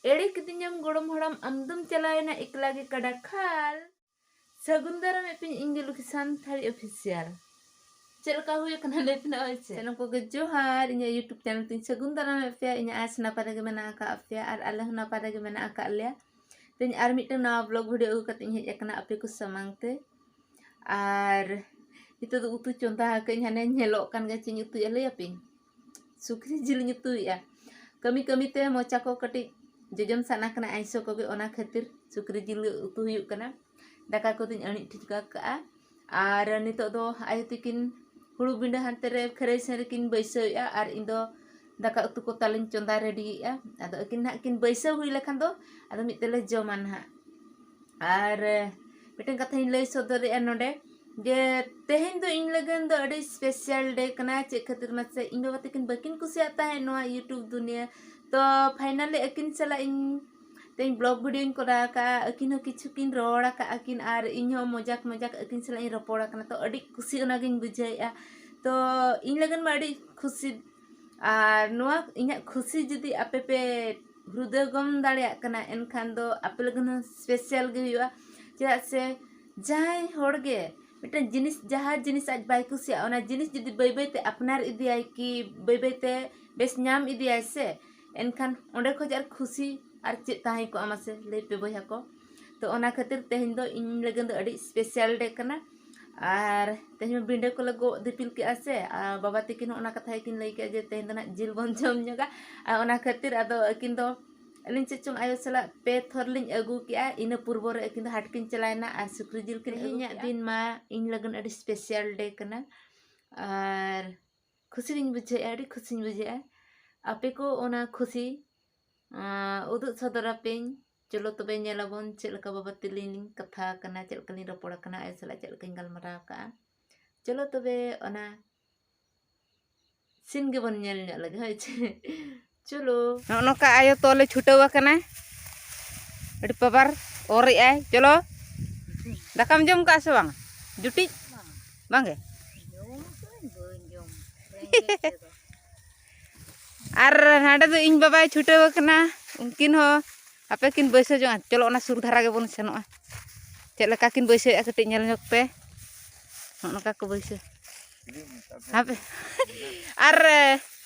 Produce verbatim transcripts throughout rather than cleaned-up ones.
ᱮᱲᱮ ᱠᱤᱫᱤᱧᱟᱢ ᱜᱚᱲᱚᱢ ᱦᱟᱲᱟᱢ, ᱟᱢᱫᱚᱢ ᱪᱟᱞᱟᱣᱮᱱᱟ ᱮᱠᱞᱟ ᱜᱮ ᱠᱟᱰᱟ ᱠᱷᱟᱞ᱾ ᱥᱟᱹᱜᱩᱱ ᱫᱟᱨᱟᱢᱮᱫ ᱯᱮᱭᱟᱹᱧ ᱤᱧ ᱜᱮ ᱞᱩᱠᱤ ᱥᱟᱱᱛᱟᱲᱤ ᱚᱯᱷᱤᱥᱤᱭᱟᱞ᱾ ᱪᱮᱫ ᱞᱮᱠᱟ ᱦᱩᱭ ᱟᱠᱟᱱᱟ ᱞᱟᱹᱭ ᱯᱮ ᱱᱟᱜ ᱦᱳᱭ ᱥᱮ᱾ ᱥᱟᱱᱟᱢ ᱠᱚᱜᱮ ᱡᱚᱦᱟᱨ, ᱤᱧᱟᱹᱜ YouTube ᱪᱮᱱᱮᱞ ᱛᱤᱧ ᱥᱟᱹᱜᱩᱱ ᱫᱟᱨᱟᱢᱮᱫ ᱯᱮᱭᱟ᱾ ᱤᱧᱟᱹᱜ ᱟᱸᱥ ᱱᱟᱯᱟᱭ ᱨᱮᱜᱮ ᱢᱮᱱᱟᱜ ᱟᱠᱟᱫ ᱯᱮᱭᱟ ᱟᱨ ᱟᱞᱮ ᱦᱚᱸ ᱱᱟᱯᱟᱭ ᱨᱮᱜᱮ ᱢᱮᱱᱟᱜ ᱟᱠᱟᱫ ᱞᱮᱭᱟ᱾ ᱛᱮᱦᱮᱧ ᱟᱨ ᱢᱤᱫᱴᱟᱝ ᱱᱟᱣᱟ ᱵᱞᱚᱜ ᱵᱷᱤᱰᱤᱭᱳ ᱟᱹᱜᱩ ᱠᱟᱛᱮ ᱤᱧ ᱦᱮᱡ ᱟᱠᱟᱱᱟ ᱟᱯᱮ ᱠᱚ ᱥᱟᱢᱟᱝ ᱛᱮ᱾ ᱟᱨ ᱱᱤᱛᱚᱜ ᱫᱚ ᱩᱛᱩ ᱪᱚᱸᱫᱟ ᱟᱠᱟᱫᱟᱹᱧ, ᱦᱟᱱᱮ ᱧᱮᱞᱚᱜ ᱠᱟᱱ ᱜᱮᱭᱟ ᱪᱮᱫ ᱤᱧ ᱩᱛᱩᱭᱟ ᱞᱟᱹᱭ ᱟᱯᱮᱭᱟᱹᱧ᱾ ᱥᱩᱠᱨᱤ ᱡᱤᱞ ᱤᱧ ᱩᱛᱩᱭᱮᱫᱼᱟ᱾ ᱠᱟᱹᱢᱤ ᱠᱟᱹᱢᱤ ᱛᱮ ᱢᱚᱪᱟ ᱠᱚ ᱠᱟᱹᱴᱤᱡ ᱡᱚᱡᱚᱢ ᱥᱟᱱᱟ ᱠᱟᱱᱟ ᱟᱭᱥᱚ ᱠᱚᱜᱮ, ᱚᱱᱟ ᱠᱷᱟᱹᱛᱤᱨ ᱥᱩᱠᱨᱤ ᱡᱤᱞ ᱩᱛᱩ ᱦᱩᱭᱩᱜ ᱠᱟᱱᱟ᱾ ᱫᱟᱠᱟ ᱠᱚᱫᱚᱧ ᱟᱹᱬᱤᱡ ᱴᱷᱤᱠ ᱠᱟᱜᱼᱟ᱾ ᱟᱨ ᱱᱤᱛᱚᱜ ᱫᱚ ᱟᱭᱳ ᱛᱤᱠᱤᱱ ᱦᱩᱲᱩ ᱵᱤᱸᱰᱟᱹ ᱦᱟᱱᱛᱮ ᱨᱮ ᱠᱷᱟᱹᱨᱟᱹᱭ ᱥᱮᱱ ᱨᱮᱠᱤᱱ ᱵᱟᱹᱭᱥᱟᱹᱣᱮᱫᱼᱟ ᱟᱨ ᱤᱧ ᱫᱚ ᱫᱟᱠᱟ ᱩᱛᱩ ᱠᱚ ᱛᱟᱞᱮᱧ ᱪᱚᱸᱫᱟ ᱨᱮᱰᱤᱭᱮᱫᱼᱟ᱾ ᱟᱫᱚ ᱟᱹᱠᱤᱱ ᱱᱟᱦᱟᱜ ᱠᱤᱱ ᱵᱟᱹᱭᱥᱟᱹᱣ ᱦᱩᱭ ᱞᱮᱠᱷᱟᱱ ᱫᱚ ᱟᱫᱚ ᱢᱤᱫ ᱛᱮᱞᱮ ᱡᱚᱢᱟ ᱱᱟᱦᱟᱜ᱾ ᱟᱨ ᱢᱤᱫᱴᱮᱱ ᱠᱟᱛᱷᱟᱧ ᱞᱟᱹᱭ ᱥᱚᱫᱚᱨᱮᱫᱼᱟ ᱱᱚᱰᱮ, ᱡᱮ ᱛᱮᱦᱮᱧ ᱫᱚ ᱤᱧ ᱞᱟᱹᱜᱤᱫ ᱫᱚ ᱟᱹᱰᱤ ᱥᱯᱮᱥᱟᱞ ᱰᱮ ᱠᱟᱱᱟ᱾ ᱪᱮᱫ ᱠᱷᱟᱹᱛᱤᱨ ᱢᱟᱥᱮ, ᱤᱧ ᱵᱟᱵᱟ ᱛᱟᱹᱠᱤᱱ ᱵᱟᱹᱠᱤᱱ ᱠᱩᱥᱤᱭᱟᱜ ᱛᱟᱦᱮᱸᱫ ᱱᱚᱣᱟ YouTube ᱫᱩᱱᱤᱭᱟᱹ᱾ ᱛᱚ ᱯᱷᱟᱭᱱᱟᱞᱤ ᱟᱹᱠᱤᱱ ᱥᱟᱞᱟᱜ ᱤᱧ ᱛᱮᱦᱮᱧ ᱵᱞᱚᱜ ᱵᱷᱤᱰᱤᱭᱳᱧ ᱠᱚᱨᱟᱣ ᱟᱠᱟᱫᱼᱟ᱾ ᱟᱹᱠᱤᱱ ᱦᱚᱸ ᱠᱤᱪᱷᱩ ᱠᱤᱱ ᱨᱚᱲ ᱟᱠᱟᱫᱼᱟ ᱠᱤᱱ ᱟᱨ ᱤᱧ ᱦᱚᱸ ᱢᱚᱡᱟᱠ ᱢᱚᱡᱟᱠ ᱟᱹᱠᱤᱱ ᱥᱟᱞᱟᱜ ᱤᱧ ᱨᱚᱯᱚᱲ ᱟᱠᱟᱱᱟ᱾ ᱛᱚ ᱟᱹᱰᱤ ᱠᱩᱥᱤ ᱚᱱᱟᱜᱤᱧ ᱵᱩᱡᱷᱟᱹᱣᱮᱫᱼᱟ᱾ ᱛᱚ ᱤᱧ ᱞᱟᱹᱜᱤᱫ ᱢᱟ ᱟᱹᱰᱤ ᱠᱷᱩᱥᱤ, ᱟᱨ ᱱᱚᱣᱟ ᱤᱧᱟᱹᱜ ᱠᱷᱩᱥᱤ ᱡᱩᱫᱤ ᱟᱯᱮ ᱯᱮ ᱦᱨᱩᱫᱚᱭᱜᱚᱢ ᱫᱟᱲᱮᱭᱟᱜ ᱠᱟᱱᱟ, ᱮᱱᱠᱷᱟᱱ ᱫᱚ ᱟᱯᱮ ᱞᱟᱹᱜᱤᱫ ᱦᱚᱸ ᱥᱯᱮᱥᱟᱞ ᱜᱮ ᱦᱩᱭᱩᱜᱼᱟ᱾ ᱪᱮᱫᱟᱜ ᱥᱮ ᱡᱟᱦᱟᱸᱭ ᱦᱚᱲ ᱜᱮ ᱢᱤᱫᱴᱮᱱ ᱡᱤᱱᱤᱥ, ᱡᱟᱦᱟᱸ ᱡᱤᱱᱤᱥ ᱟᱡ ᱵᱟᱭ ᱠᱩᱥᱤᱭᱟᱜᱼᱟ, ᱚᱱᱟ ᱡᱤᱱᱤᱥ ᱡᱩᱫᱤ ᱵᱟᱹᱭ ᱵᱟᱹᱭ ᱛᱮ ᱟᱯᱱᱟᱨ ᱤᱫᱤᱭᱟᱭ ᱠᱤ ᱵᱟᱹᱭ ᱵᱟᱹᱭ ᱛᱮ ᱵᱮᱥ ᱧᱟᱢ ᱤᱫᱤᱭᱟᱭ ᱥᱮ, ᱮᱱᱠᱷᱟᱱ ᱚᱸᱰᱮ ᱠᱷᱚᱡ ᱟᱨ ᱠᱷᱩᱥᱤ ᱟᱨ ᱪᱮᱫ ᱛᱟᱦᱮᱸ ᱠᱚᱜᱼᱟ ᱢᱟᱥᱮ, ᱞᱟᱹᱭ ᱯᱮ ᱵᱚᱭᱦᱟ ᱠᱚ᱾ ᱛᱚ ᱚᱱᱟ ᱠᱷᱟᱹᱛᱤᱨ ᱛᱮᱦᱮᱧ ᱫᱚ ᱤᱧ ᱞᱟᱹᱜᱤᱫ ᱫᱚ ᱟᱹᱰᱤ ᱥᱯᱮᱥᱟᱞ ᱰᱮ ᱠᱟᱱᱟ᱾ ᱟᱨ ᱛᱮᱦᱮᱧ ᱢᱟ ᱵᱤᱸᱰᱟᱹ ᱠᱚᱞᱮ ᱜᱚᱜ ᱫᱤᱯᱤᱞ ᱠᱮᱜᱼᱟ ᱥᱮ, ᱟᱨ ᱵᱟᱵᱟ ᱛᱤᱠᱤᱱ ᱦᱚᱸ ᱚᱱᱟ ᱠᱟᱛᱷᱟ ᱜᱮᱠᱤᱱ ᱞᱟᱹᱭ ᱠᱮᱜᱼᱟ ᱡᱮ ᱛᱮᱦᱮᱧ ᱫᱚ ᱱᱟᱜ ᱡᱤᱞ ᱵᱚᱱ ᱡᱚᱢ ᱧᱚᱜᱟ᱾ ᱟᱨ ᱚᱱᱟ ᱠᱷᱟᱹᱛᱤᱨ ᱟᱫᱚ ᱟᱹᱠᱤᱱ ᱫᱚ ᱟᱹᱞᱤᱧ ᱪᱮᱫ ᱪᱚᱝ ᱟᱭᱳ ᱥᱟᱞᱟᱜ ᱯᱮ ᱛᱷᱚᱨ ᱞᱤᱧ ᱟᱹᱜᱩ ᱠᱮᱜᱼᱟ᱾ ᱤᱱᱟᱹ ᱯᱩᱨᱵᱚ ᱨᱮ ᱟᱹᱠᱤᱱ ᱫᱚ ᱦᱟᱴ ᱠᱤᱱ ᱪᱟᱞᱟᱣᱮᱱᱟ ᱟᱨ ᱥᱩᱠᱨᱤ ᱡᱤᱞ ᱠᱤᱱ ᱟᱹᱜᱩ ᱛᱮᱦᱮᱧᱟᱜ ᱠᱮᱜᱼᱟ᱾ ᱫᱤᱱ ᱢᱟ ᱤᱧ ᱞᱟᱹᱜᱤᱫ ᱟᱹᱰᱤ ᱥᱯᱮᱥᱟᱞ ᱰᱮ ᱠᱟᱱᱟ᱾ ᱟᱨ ᱠᱷᱩᱥᱤ ᱜᱤᱧ ᱵᱩᱡᱷᱟᱹᱣᱮᱫᱼᱟ, ᱟᱹᱰᱤ ᱠᱷᱩᱥᱤᱧ ᱵᱩᱡᱷᱟᱹᱣᱮᱫᱼᱟ᱾ ᱟᱯᱮ ᱠᱚ ᱚᱱᱟ ᱠᱷᱩᱥᱤ, ᱟᱸ, ᱩᱫᱩᱜ ᱥᱚᱫᱚᱨ ᱟᱯᱮᱧ᱾ ᱪᱚᱞᱚ ᱛᱚᱵᱮ ᱧᱮᱞ ᱟᱵᱚᱱ ᱪᱮᱫ ᱞᱮᱠᱟ ᱵᱟᱵᱟ ᱛᱤᱞᱤᱧ ᱞᱤᱧ ᱠᱟᱛᱷᱟ ᱟᱠᱟᱱᱟ, ᱪᱮᱫ ᱞᱮᱠᱟ ᱞᱤᱧ ᱨᱚᱯᱚᱲ ᱟᱠᱟᱱᱟ, ᱟᱭᱳ ᱥᱟᱞᱟᱜ ᱪᱮᱫ ᱞᱮᱠᱟᱧ ᱜᱟᱞᱢᱟᱨᱟᱣ ᱟᱠᱟᱜᱼᱟ᱾ ᱪᱚᱞᱚ ᱛᱚᱵᱮ ᱚᱱᱟ ᱥᱤᱱ ᱜᱮᱵᱚᱱ ᱧᱮᱞ ᱧᱚᱜ ᱞᱮᱜᱮ, ᱦᱳᱭ ᱪᱮ? ᱪᱚᱞᱚ᱾ ᱱᱚᱜᱼᱚ ᱱᱚᱝᱠᱟ ᱟᱭᱳ ᱛᱚᱞᱮ ᱪᱷᱩᱴᱟᱹᱣ ᱟᱠᱟᱱᱟ᱾ ᱟᱹᱰᱤ ᱯᱟᱵᱟᱨ ᱚᱨᱮᱜᱼᱟᱭ᱾ ᱪᱚᱞᱚ᱾ ᱫᱟᱠᱟᱢ ᱡᱚᱢ ᱠᱟᱜᱼᱟ ᱥᱮ ᱵᱟᱝ? ᱡᱩᱴᱤᱡ? ᱵᱟᱝ᱾ ᱵᱟᱝᱜᱮ? ᱡᱚᱢ ᱠᱟᱜᱼᱟᱹᱧ, ᱵᱟᱹᱧ ᱡᱚᱢ᱾ ᱨᱮᱸᱜᱮᱡ ᱛᱮᱫᱚ᱾ ᱟᱨ ᱦᱟᱸᱰᱮ ᱫᱚ ᱤᱧ ᱵᱟᱵᱟᱭ ᱪᱷᱩᱴᱟᱹᱣ ᱟᱠᱟᱱᱟ ᱩᱱᱠᱤᱱ ᱦᱚᱸ ᱦᱟᱯᱮ ᱠᱤᱱ ᱵᱟᱹᱭᱥᱟᱹᱣ ᱡᱚᱝᱟ᱾ ᱪᱚᱞᱚ, ᱚᱱᱟ ᱥᱩᱨ ᱫᱷᱟᱨᱟ ᱜᱮᱵᱚᱱ ᱥᱮᱱᱚᱜᱼᱟ᱾ ᱪᱮᱫ ᱞᱮᱠᱟ ᱠᱤᱱ ᱵᱟᱹᱭᱥᱟᱹᱣᱮᱫᱼᱟ, ᱠᱟᱹᱴᱤᱡ ᱧᱮᱞ ᱧᱚᱜ ᱯᱮ᱾ ᱱᱚᱜᱼᱚ ᱱᱚᱝᱠᱟ ᱠᱚ ᱵᱟᱹᱭᱥᱟᱹᱣ᱾ ᱦᱟᱯᱮ᱾ ᱟᱨ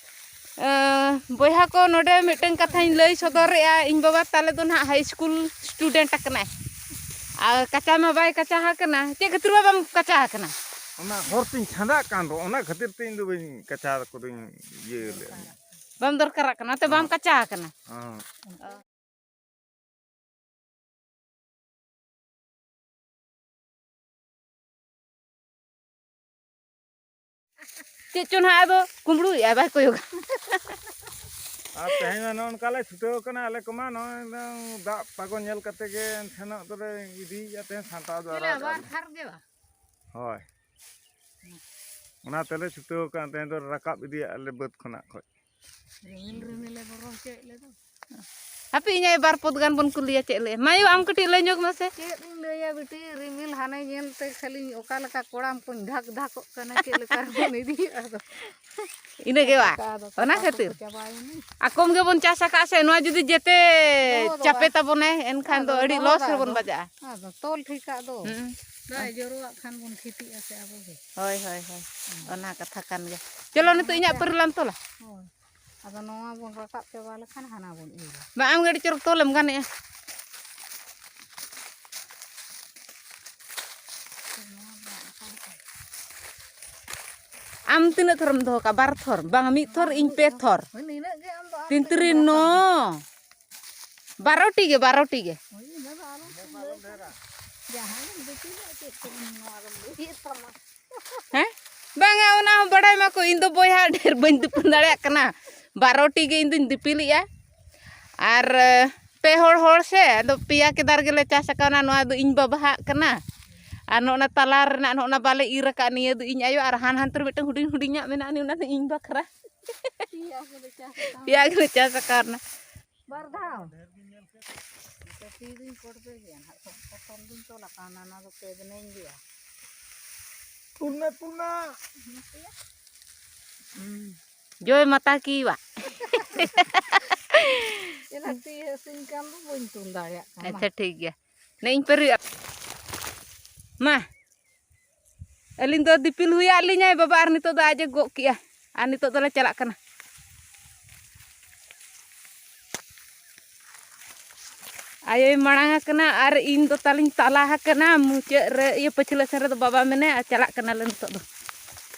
ᱮᱸ, ᱵᱚᱭᱦᱟ ᱠᱚ, ᱱᱚᱰᱮ ᱢᱤᱫᱴᱟᱝ ᱠᱟᱛᱷᱟᱧ ᱞᱟᱹᱭ ᱥᱚᱫᱚᱨᱮᱜᱼᱟ᱾ ᱤᱧ ᱵᱟᱵᱟ ᱛᱟᱞᱮ ᱫᱚ ᱱᱟᱦᱟᱜ ᱦᱟᱭ ᱥᱠᱩᱞ ᱥᱴᱩᱰᱮᱱᱴ ᱟᱠᱟᱱᱟᱭ᱾ ᱟᱨ ᱠᱟᱪᱟ ᱢᱟ ᱵᱟᱭ ᱠᱟᱪᱟ ᱟᱠᱟᱱᱟ᱾ ᱪᱮᱫ ᱠᱷᱟᱹᱛᱤᱨ ᱵᱟ ᱵᱟᱢ ᱠᱟᱪᱟ ᱟᱠᱟᱱᱟ? ᱚᱱᱟ ᱦᱚᱨ ᱛᱤᱧ ᱪᱷᱟᱸᱫᱟᱜ ᱠᱟᱱ ᱫᱚ, ᱚᱱᱟ ᱠᱷᱟᱹᱛᱤᱨ ᱛᱮ ᱤᱧ ᱫᱚ ᱵᱟᱹᱧ ᱠᱟᱪᱟ ᱠᱚᱫᱚᱧ ᱤᱭᱟᱹ ᱞᱮᱫ᱾ ᱵᱟᱢ ᱫᱚᱨᱠᱟᱨᱟᱜ ᱠᱟᱱᱟ, ᱚᱱᱟᱛᱮ ᱵᱟᱢ ᱦᱚᱸ᱾ ᱠᱟᱪᱟ ᱟᱠᱟᱱᱟ᱾ ᱦᱚᱸ᱾ ᱪᱮᱫ ᱪᱚ ᱱᱟᱦᱟᱜ ᱟᱫᱚ ᱠᱩᱢᱵᱽᱲᱩᱭᱮᱫᱼᱟᱭ, ᱵᱟᱭ ᱠᱚᱭᱚᱜᱟ᱾ ᱟᱨ ᱛᱮᱦᱮᱧ ᱢᱟ ᱱᱚᱜᱼᱚ ᱱᱚᱝᱠᱟ ᱞᱮ ᱪᱷᱩᱴᱟᱹᱣ ᱠᱟᱱᱟ, ᱟᱞᱮ ᱠᱚᱢᱟ ᱱᱚᱜᱼᱚᱭ ᱫᱟᱜ ᱯᱟᱜᱚ ᱧᱮᱞ ᱠᱟᱛᱮ ᱜᱮ ᱮᱱᱠᱷᱟᱱ ᱫᱚᱞᱮ ᱤᱫᱤᱭᱮᱫᱼᱟ ᱛᱮᱦᱮᱧ ᱥᱟᱱᱛᱟᱲ ᱫᱚ ᱟᱨ ᱪᱮᱫ ᱟᱵᱟᱨ ᱦᱚᱸ᱾ ᱦᱳᱭ, ᱚᱱᱟ ᱛᱮᱞᱮ ᱪᱷᱩᱴᱟᱹᱣ ᱟᱠᱟᱱ ᱛᱮᱦᱮᱧ ᱫᱚ ᱨᱟᱠᱟᱵ ᱤᱫᱤᱭᱟ ᱟᱞᱮ ᱵᱟᱹᱫᱽ ᱠᱷᱚᱱᱟᱜ ᱠᱷᱚᱡ᱾ ᱨᱤᱢᱤᱞ ᱨᱤᱢᱤᱞᱮ ᱵᱚᱨᱚ ᱦᱚᱪᱚᱭᱮᱫ ᱞᱮ ᱫᱚ᱾ ᱦᱟᱯᱮ, ᱤᱧ ᱟᱭᱳ ᱵᱟᱨ ᱯᱚᱫ ᱜᱟᱱ ᱵᱚᱱ ᱠᱩᱞᱤᱭᱟ, ᱪᱮᱫ ᱞᱟᱹᱭᱟ᱾ ᱢᱟᱭᱳ, ᱟᱢ ᱠᱟᱹᱴᱤᱡ ᱞᱟᱹᱭ ᱧᱚᱜ ᱢᱮᱥᱮ᱾ ᱪᱮᱫ ᱤᱧ ᱞᱟᱹᱭᱟ ᱵᱤᱴᱤ, ᱨᱤᱢᱤᱞ ᱦᱟᱱᱮ ᱧᱮᱞᱛᱮ ᱠᱷᱟᱹᱞᱤᱧ ᱚᱠᱟ ᱞᱮᱠᱟ ᱠᱚᱲᱟᱢ ᱠᱚᱧ ᱫᱷᱟᱠ ᱫᱷᱟᱠᱚᱜ ᱠᱟᱱᱟ, ᱪᱮᱫ ᱞᱮᱠᱟ ᱨᱮᱵᱚᱱ ᱤᱫᱤᱭᱮᱫᱼᱟ ᱟᱫᱚ᱾ ᱤᱱᱟᱹ ᱜᱮ ᱵᱟ? ᱚᱠᱟ ᱫᱚ ᱚᱱᱟ ᱠᱟᱴᱟ ᱠᱷᱟᱹᱛᱤᱨ᱾ ᱠᱚᱠᱚ ᱪᱟᱵᱟᱭᱮᱱᱟ᱾ ᱟᱠᱚᱢ ᱜᱮᱵᱚᱱ ᱪᱟᱥ ᱟᱠᱟᱫ ᱥᱮ, ᱱᱚᱣᱟ ᱡᱩᱫᱤ ᱡᱮᱛᱮ ᱫᱚᱦᱚ ᱫᱚ ᱪᱟᱯᱮ ᱵᱟᱭ ᱛᱟᱵᱚᱱᱟᱭ, ᱮᱱᱠᱷᱟᱱ ᱫᱚ ᱟᱫᱚ ᱟᱹᱰᱤ ᱫᱚᱦᱚ ᱞᱚᱥ ᱠᱟᱜ ᱨᱮᱵᱚᱱ ᱫᱚ᱾ ᱵᱟᱡᱟᱜᱼᱟ᱾ ᱟᱫᱚ ᱛᱚᱞ ᱴᱷᱤᱠᱟᱜ ᱫᱚ᱾ ᱦᱩᱸ᱾ ᱵᱟᱭ ᱡᱚᱨᱚᱣᱟᱜ ᱠᱷᱟᱱ ᱵᱚᱱ ᱠᱷᱤᱛᱤᱜᱼᱟ ᱥᱮ ᱟᱵᱚ ᱜᱮ᱾ ᱦᱳᱭ, ᱦᱳᱭ, ᱦᱳᱭ᱾ ᱦᱩᱸ᱾ ᱚᱱᱟ ᱠᱟᱛᱷᱟ ᱠᱟᱱ ᱜᱮᱭᱟ᱾ ᱪᱚᱞᱚ, ᱱᱤᱛᱚᱜ ᱤᱧᱟᱹᱜ ᱯᱟᱹᱨᱞᱟᱢ ᱛᱚᱞᱟ᱾ ᱦᱳᱭ᱾ ᱟᱫᱚ ᱱᱚᱣᱟ ᱵᱚᱱ ᱨᱟᱠᱟᱵ ᱪᱟᱵᱟ ᱞᱮᱠᱷᱟᱱ ᱦᱟᱱᱟ ᱵᱚᱱ ᱤᱨᱟ᱾ ᱵᱟ, ᱟᱢ ᱜᱮ ᱟᱹᱰᱤ ᱪᱚᱨᱚᱠ ᱛᱚᱞᱮᱢ ᱜᱟᱱᱮᱜᱼᱟ᱾ ᱟᱢ ᱛᱤᱱᱟᱹᱜ ᱛᱷᱚᱨᱮᱢ ᱫᱚᱦᱚ ᱠᱟᱜᱼᱟ? ᱵᱟᱨ ᱛᱷᱚᱨ? ᱵᱟᱝ, ᱢᱤᱫ ᱛᱷᱚᱨ, ᱤᱧ ᱯᱮ ᱛᱷᱚᱨ᱾ ᱦᱳᱭ, ᱱᱤᱱᱟᱹᱜ ᱜᱮ ᱟᱢ ᱫᱚ ᱟᱨ ᱛᱤᱱ ᱛᱤᱱᱟᱹᱜ ᱛᱤᱨᱤ ᱮᱢ ᱱᱚ᱾ ᱨᱟᱠᱟᱵᱟ? ᱦᱳᱭ, ᱤᱱᱟᱹ ᱫᱚ ᱟᱞᱚᱢ ᱞᱟᱹᱭᱟ᱾ ᱡᱟᱦᱟᱸ ᱜᱮᱢ ᱫᱤᱯᱤᱞᱟ, ᱪᱮᱫ ᱠᱚ ᱱᱚᱣᱟ ᱫᱚᱢ ᱞᱟᱹᱭᱮᱫ ᱛᱟᱢᱟ? ᱦᱮᱸ? ᱵᱟᱝᱟ, ᱚᱱᱟ ᱦᱚᱸ ᱵᱟᱲᱟᱭ ᱢᱟᱠᱚ, ᱤᱧ ᱫᱚ ᱵᱚᱭᱦᱟ ᱰᱷᱮᱨ ᱵᱟᱹᱧ ᱫᱤᱯᱤᱞ ᱫᱟᱲᱮᱭᱟᱜ ᱠᱟᱱᱟ᱾ ᱵᱟᱨᱚ ᱴᱤ ᱜᱮ ᱤᱧ ᱫᱩᱧ ᱫᱤᱯᱤᱞᱮᱜᱼᱟ᱾ ᱟᱨ, ᱮ, ᱯᱮ ᱦᱚᱲ ᱦᱚᱲ ᱥᱮ, ᱟᱫᱚ ᱯᱮᱭᱟ ᱠᱮᱫᱟᱨ ᱜᱮᱞᱮ ᱪᱟᱥ ᱟᱠᱟᱫᱟ᱾ ᱱᱚᱣᱟ ᱫᱚ ᱤᱧ ᱵᱟᱵᱟᱦᱟᱜ ᱠᱟᱱᱟ᱾ ᱟᱨ ᱱᱚᱜᱼᱚ ᱱᱟ ᱛᱟᱞᱟ ᱨᱮᱱᱟᱜ ᱱᱚᱜᱼᱚ ᱱᱟ ᱵᱟᱞᱮ ᱤᱨ ᱟᱠᱟᱫ, ᱱᱤᱭᱟᱹ ᱫᱚ ᱤᱧ ᱟᱭᱳ᱾ ᱟᱨ ᱦᱟᱱ ᱦᱟᱱᱛᱮ ᱨᱮ ᱢᱤᱫᱴᱟᱝ ᱦᱩᱰᱤᱧ ᱦᱩᱰᱤᱧᱟᱜ ᱢᱮᱱᱟᱜᱼᱟ, ᱚᱱᱟ ᱫᱚ ᱤᱧ ᱵᱟᱠᱷᱨᱟ᱾ ᱯᱮᱭᱟ ᱜᱮᱞᱮ ᱪᱟᱥ ᱟᱠᱟᱫᱟ᱾ ᱯᱮᱭᱟ ᱜᱮᱞᱮ ᱪᱟᱥ ᱟᱠᱟᱫᱟ᱾ ᱵᱟᱨ ᱫᱷᱟᱣ᱾ ᱛᱤ ᱫᱩᱧ ᱠᱚᱴ ᱯᱮ ᱜᱮᱭᱟ ᱱᱟᱦᱟᱜ, ᱯᱨᱚᱛᱷᱚᱢ ᱫᱩᱧ ᱛᱚᱞ ᱟᱠᱟᱱᱟ, ᱚᱱᱟ ᱫᱚ ᱯᱮ ᱫᱤᱱᱟᱹᱧ ᱜᱮᱭᱟ᱾ ᱯᱩᱨᱱᱟ, ᱯᱩᱨᱱᱟ᱾ ᱡᱚᱭ ᱢᱟᱛᱟ ᱠᱤ ᱵᱟ᱾ ᱪᱮᱫᱟᱜ ᱛᱤ ᱦᱟᱹᱥᱩᱧ ᱠᱟᱱ ᱫᱚ ᱵᱟᱹᱧ ᱛᱩᱞ ᱫᱟᱲᱮᱭᱟᱜ ᱠᱟᱱᱟ᱾ ᱟᱪᱪᱷᱟ, ᱴᱷᱤᱠ ᱜᱮᱭᱟ᱾ ᱱᱮ ᱤᱧ ᱯᱟᱹᱨᱤ᱾ ᱢᱟ, ᱟᱹᱞᱤᱧ ᱫᱚ ᱫᱤᱯᱤᱞ ᱦᱩᱭᱟᱫ ᱞᱤᱧᱟᱭ ᱵᱟᱵᱟ, ᱟᱨ ᱱᱤᱛᱚᱜ ᱫᱚ ᱟᱡ ᱮ ᱜᱚᱜ ᱠᱮᱜᱼᱟ᱾ ᱟᱨ ᱱᱤᱛᱚᱜ ᱫᱚᱞᱮ ᱪᱟᱞᱟᱜ ᱠᱟᱱᱟ᱾ ᱟᱭᱳᱭ ᱢᱟᱲᱟᱝ ᱟᱠᱟᱱᱟ ᱟᱨ ᱤᱧ ᱫᱚ ᱛᱟᱞᱤᱧ ᱛᱟᱞᱟ ᱟᱠᱟᱱᱟ᱾ ᱢᱩᱪᱟᱹᱫ ᱨᱮ, ᱤᱭᱟᱹ, ᱯᱟᱹᱪᱷᱞᱟᱹ ᱥᱮᱱ ᱨᱮᱫᱚ ᱵᱟᱵᱟ ᱢᱮᱱᱟᱭᱟ᱾ ᱟᱨ ᱪᱟᱞᱟᱜ ᱠᱟᱱᱟᱞᱮ ᱱᱤᱛᱚᱜ ᱫᱚ᱾